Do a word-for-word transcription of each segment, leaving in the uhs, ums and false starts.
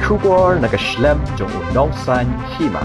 Khubor na ka shlem jong u nongsan hima.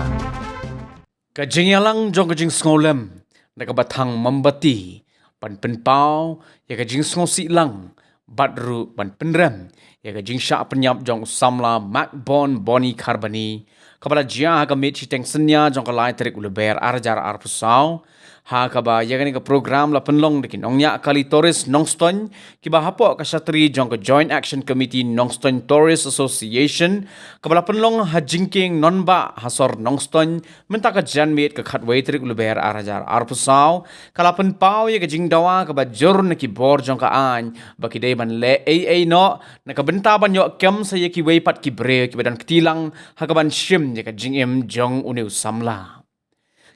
Ka jingïalang jong ka jingsngewlem na ka bathang mombati ban pynpaw ïa ka jingsngewsih lang bad ruh ban pynrem ïa ka jingshah pynïap jong u samla Macbon Boni Kharbani, kaba la jia ha ka miet shiteng synñia jong ka lai tarik u Lber ar hajar arphew saw. Ha kaba ïa kane ka program la pynlong da ki nongñiah kali tourist Nongstoiñ kiba hapoh ka shatri jong ka Joint Action Committee Nongstoiñ Tourist Association, kaba la pynlong ha jingkieng nongbah ha sor Nongstoiñ mynta ka janmiet ka khatwei tarik u Lber ar hajar arphew saw, ka la pynpaw ïa ka jingdawa kaba jur na ki bor jong ka aiñ ba ki dei ban leh ei ei noh na ka bynta ban ïoh kem sa ïa kiwei pat ki briew kiba don kti lang ha kaban shim ïa ka jingim jong une u samla.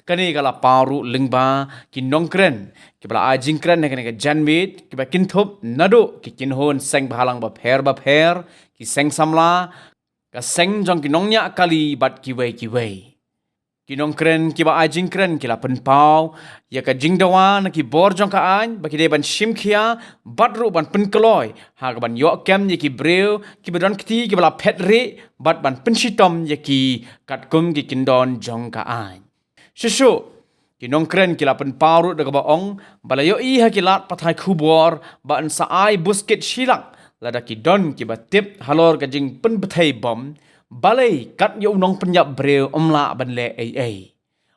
Kane ka la paw ruh lyngba ki nongkren kiba la ai jingkren ha kane ka janmiet, kiba kynthup naduh ki kynhun seng bhalang bapher bapher, ki seng samla, ka seng jong ki nongñiah kali bad kiwei kiwei. Ki nongkren kiba ai jingkren ki la pynpaw ïa ka jingdawa na ki bor jong ka aiñ ba ki dei ban shim khia bad ruh ban pynkloi ha kaban ïoh kem ïa ki briew kiba don kti kiba la phet rieh bad ban pynshitom ïa ki katkum ki kyndon jong ka aiñ. Shuh shuh, ki nongkren ki la pynpaw ruh da kaba ong ba la ïohi ha ki lad pathai khubor ba yn sa ai buskit shi lak lada ki don kiba tip halor ka jingpynbthei bom, balei kat ïa u nongpynïap briew ym lah ban leh ei ei.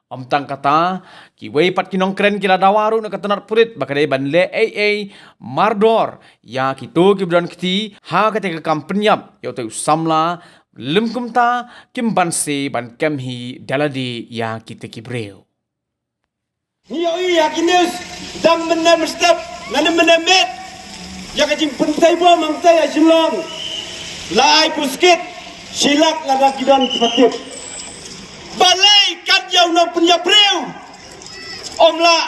Ym tang kata, kiwei pat ki nongkren ki la dawa ruh na ka tnat pulit ba ka dei ban leh ei ei mardor ïa kito kiba don kti ha kata ka kam pynïap ïa utai u samla, lym kumta kim banse ban kem hi da lade ïa kita ki briew. Ngi ïohi ha ki news dang mynne mynstep, nangne mynne miet, ïa ka jingpynthei bom hangtei ha Shillong. La ai buskit shi lak lada ki don kiba tip. Balei kat ïa u nongpynïap briew ym lah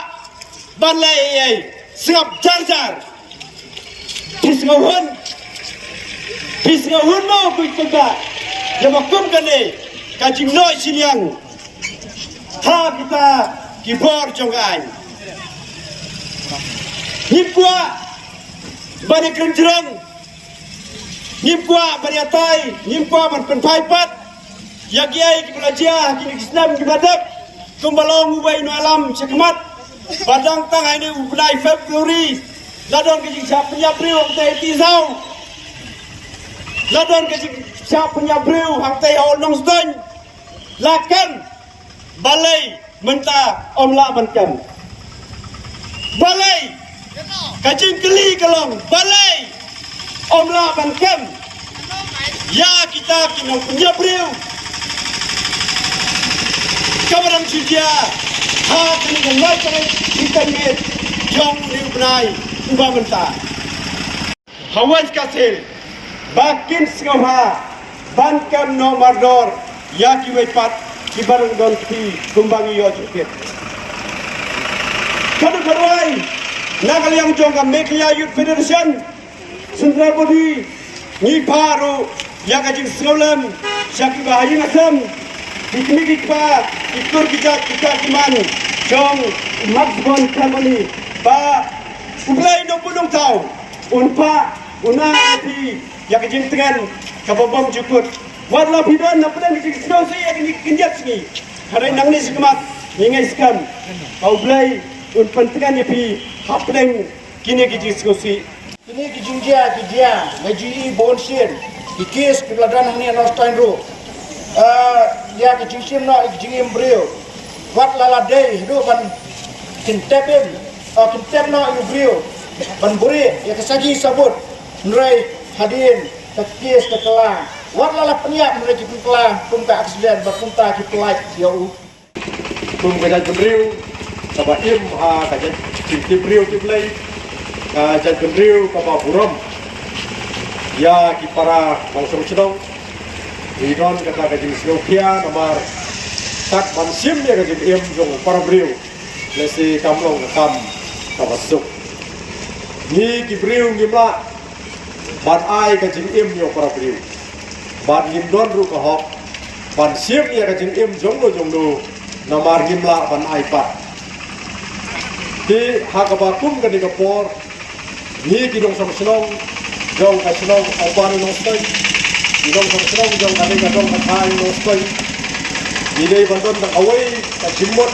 ban leh ei ei, sngap jar jar. Phi sngewhun, phi sngewhun mo, kuit pynbah ïa ma kum kane ka jingnoh shiliang ha kita ki bor jong ka aiñ. Ngim kwah ban ïakren jrong, ngim kwah ban ïatai, ngim kwah ban pynphai pat ïa kiei kiba la jia ha kine ki snem kiba dep. Kumba la ong uwei u nongïalam shakhmat, ba dang tang ha ine u bnai February la don ka jingshah pynïap briew hangtei ha Tisaw, la don ka jingshah pynïap briew hangtei ha Nongstoiñ. La kem, balei mynta ym lah ban kem? Balei? Ka jingkylli ka long, balei ym lah ban kem ïa kita ki nongpynïap briew kaba dang shu jia ha kane ka lai tarik shiteng miet jong une u bnai uba mynta ha West Khasi Hills, ba kin sngewbha ban kem noh mardor ïa kiwei pat kiba dang don kti kumba ngi ïoh jingkit. Ka dei ka duwai na ka liang jong ka Meghalaya Youth Federation Central Body, ngi phah ruh ïa ka jingsngewlem sha kiba ha ïing ha sem, ki kmie ki kpa, ki kur ki jait, ki kha ki man jong Macbon Kharbani, ba U Blei Nongbuh Nongthaw un phah, un ai ïa phi ïa ka jingtngen kaba bymjukut. Wat la phi don na pdeng ka jingsngewsih ïa kine ki khyndiat sngi, hynrei nangne shakhmat ngi ngeit skhem ba U Blei un pyntngen ïa phi hapdeng kine ki jingsngewsih. Kine ki jingjia ki jia, nga ju ïohi bun sien ki kes kiba la don hangne ha Nongstoiñ ruh. Ah, ïa ki jingshim noh ïa ki jingim briew. Wat la la dei haduh ban kyntep im, ah, kyntep noh ïa u briew ban buhrieh ïa ka saji sabut. Hynrei hadien ka kes ka kylla, wat la la pynïap hynrei ki pynkylla kum ka aksiden bad kumta ki pyllait ïa u. Kum ka jaitbynriew kaba im ha ka jait, ki, ki briew ki Blei, ka jaitbynriew kaba burom ïa ki para nongshong shnong, ngi don kata ka jingsngewkhia namar kat ban shim ïa ka jingim jong u para briew, lehse kam long ka kam kaba suk. Ngi ki briew ngim lah ban ai ka jingim ïa u para briew. Bad ngim don ruh ka hok ban shim ïa ka jingim jongno jongno namar ngim lah ban ai pat. Te ha kaba kum kane ka por, ngi ki nongshong shnong jong ka shnong Upper Nongstoiñ, Ki nongshong shnong jong kane ka dong ka thaiñ Nongstoiñ, ngi dei ban don da kawei ka jingmut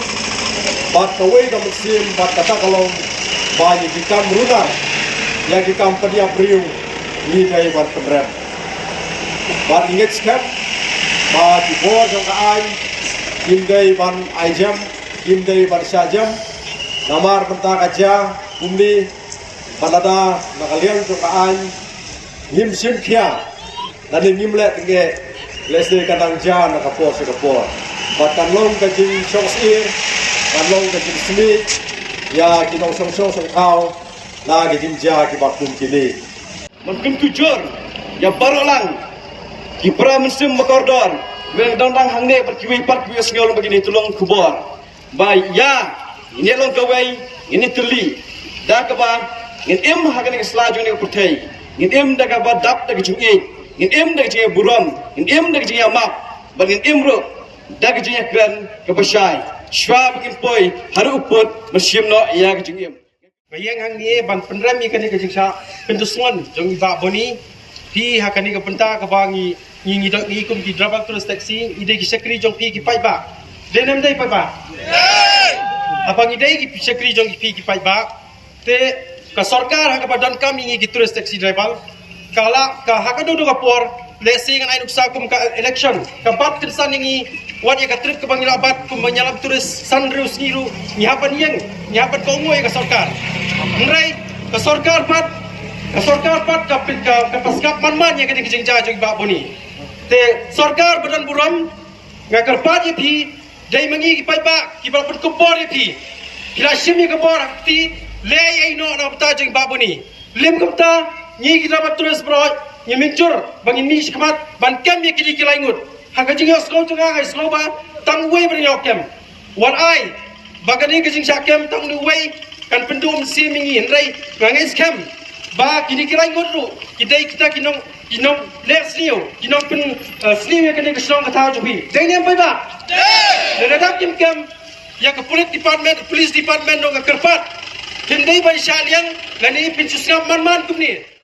bad kawei ka mynsiem, bad kata ka long ba ïa ki kam runar, ïa ki kam pynïap briew, ngi dei ban pynrem. Bad ngi ngeit skhem ba ki bor jong ka aiñ kim dei ban ai jem, kim dei ban shah jem. Namar mynta ka jia kumne, ba lada na ka liang jong ka aiñ ngim shim khia, lane ngim leh tyngeh, lehse kan nang jia na ka por sha ka por. Bad kan long ka jingshong syier, kan long ka jingsmit ïa ki nongshong shnong shong thaw na ki jingjia kiba kum kine. Ban kyntu jur ïa baroh lang ki para mynsiem ba kordor, ba dang dang hangne bad kiwei pat kiwei sngew lang ba kine, to long khubor ba ïa ngin ïa long kawei, ngin ïa tylli da kaba ngin im ha kane ka sla jong kane ka pyrthei. Ngin im da kaba dap da ka jingïeit, ngin im da ka jingïaburom, ngin im da ka jingïamap, bad ngin im ruh da ka jingïakren kaba shai, shwa ba ngin poi haduh u pud ban shim noh ïa ka jingim. Nga ïeng hangne ban pynrem ïa kane ka jingshah pyndonkam jong i Bah Boni. Phi ha kane ka bynta kaba ngi, ngi, ngi dei, ngi kum ki driver tourist taxi, i dei ki shakri jong phi ki paidbah. Dei ne em dei paidbah? Haba ngi dei ki shakri jong phi ki paidbah, te ka sorkar ha kaba donkam ïa ngi ki tourist taxi driver, ka la, ka ha ka dei ka por, lehse ngan ai nuksa kum ka election, ka bat kynsan ïa ngi, wat ïa ka trip kaba ngi la bat kum ban ïalam tourist san hynriew sngi ruh, ngi hap ban ïeng, ngi hap ban kohnguh ïa ka sorkar. Hynrei ka sorkar pat, ka sorkar pat ka pyn-, ka, ka pynskhem man man ïa kane ka jingjia jong i Bah Boni. Te sorkar ba don burom, nga kyrpad ïa phi, dei ma ngi ki paidbah kiba la pynkupbor ïa phi. Phi la shim ïa ka bor ha phi, leh ïa i noh na ka bynta jong i Bah Boni. Lym kumta, ngi ki driver tourist baroh ngi mynjur ba ngin mih shakhmat ban kem ïa kine ki lai ngut. Ha ka jingïohsngew jong nga, nga sngew ba tang uwei ba dang ïoh kem. Wat ai ba kane ka jingshah kem tang uwei kan pynduh mynsiem ïa ngi, hynrei nga ngeit skhem ba kine ki lai ngut ruh ki dei kita ki nong, ki nongleh sniew, ki nongpyn, eh, sniew ïa kane ka shnong ka thaw jong phi. Dei ne em paidbah? Lada kim kem, ïa ka police department, police department ruh nga kyrpad, phin dei ban shah liang lane phin shu sngap man man kumne.